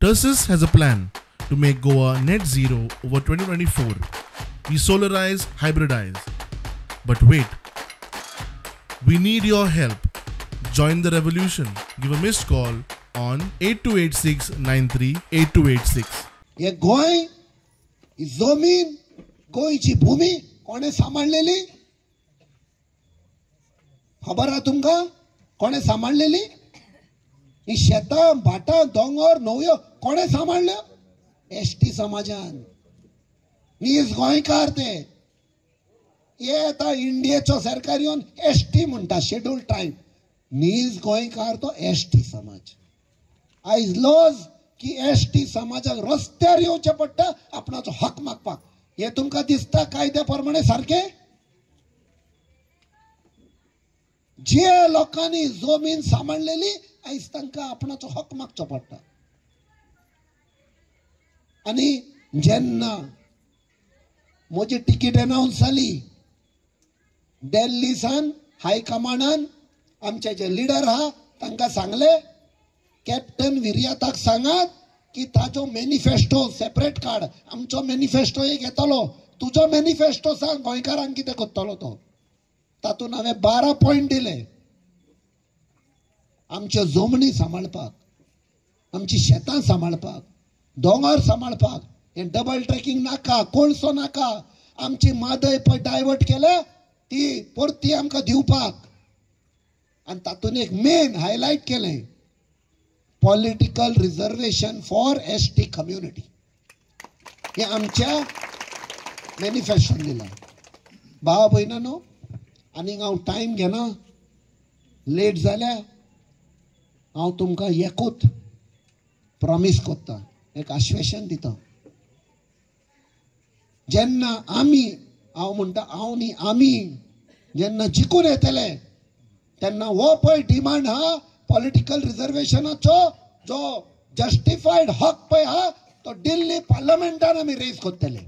Tersus has a plan to make Goa net zero over 2024. We solarize, hybridize. But wait, we need your help. Join the revolution. Give a missed call on 8286 938286. हे गोंय, ही जमीन, गोंयची भूमी कोणें सांबाळलेली खबर आहा तुमकां? कोणें सांबाळलेली ही शेतां, भाटां, दोंगर, न्हंयो कोणें सांबाळ्ळ्यो? एस टी समाजान. नीज गोंयकार ते. हे आतां इंडियेचो सरकार येवन एस टी म्हणटा, शेड्यूल ट्रायब. नीज गोंयकार तो एस टी समाज. आयज लज की एस टी समाजाक रस्त्यार येवचें पडटा आपणाचो हक मागपाक. हें तुमकां दिसता कायद्या प्रमाणे सारकें? जे लोकांनी जमीन सांबाळलेली, आयज तांकां आपणाचो हक मागचो पडटा. आनी जेन्ना म्हजी तिकीट अनावन्स जाली, दिल्ली सान हायकमांडान आमचे जे लिडर आहा तांकां सांगले, कॅप्टन विरियाताक सांगात की ताजो मॅनिफेस्टो सेपरेट काड. आमचो मॅनिफेस्टो एक येतलो, तुजो मॅनिफेस्टो सांग, गोंयकारांक कितें करतलो तो. तातूंत हांवें 12 पॉयंट दिले. आमच्यो जमनी सांबाळपाक, आमची शेतां सांबाळपाक, दोंगर सांबाळपाक, हें डबल ट्रेकिंग नाका, कोळसो नाका, आमची म्हादय पळय डायवर्ट केल्या ती परती आमकां दिवपाक. आनी तातूंत एक मेन हायलायट केलें, political reservation for ST community. हें आमच्या मॅनिफेस्टोन दिलां. भाव भयणांनो, आनीक हांव टायम घेना, लेट जाल्या. हांव तुमकां एकूच प्रॉमीस करता, एक आश्वासन दिता. जेन्ना आमी, हांव म्हणटा हांव न्ही, आमी जेन्ना जिखून येतले तेन्ना हो पळय डिमांड आहा पॉलिटिकल रिजर्वेशनाचो, जो जस्टिफायड हक पळय आहा, तो दिल्ली पार्लमेंटान आमी रेज करतले.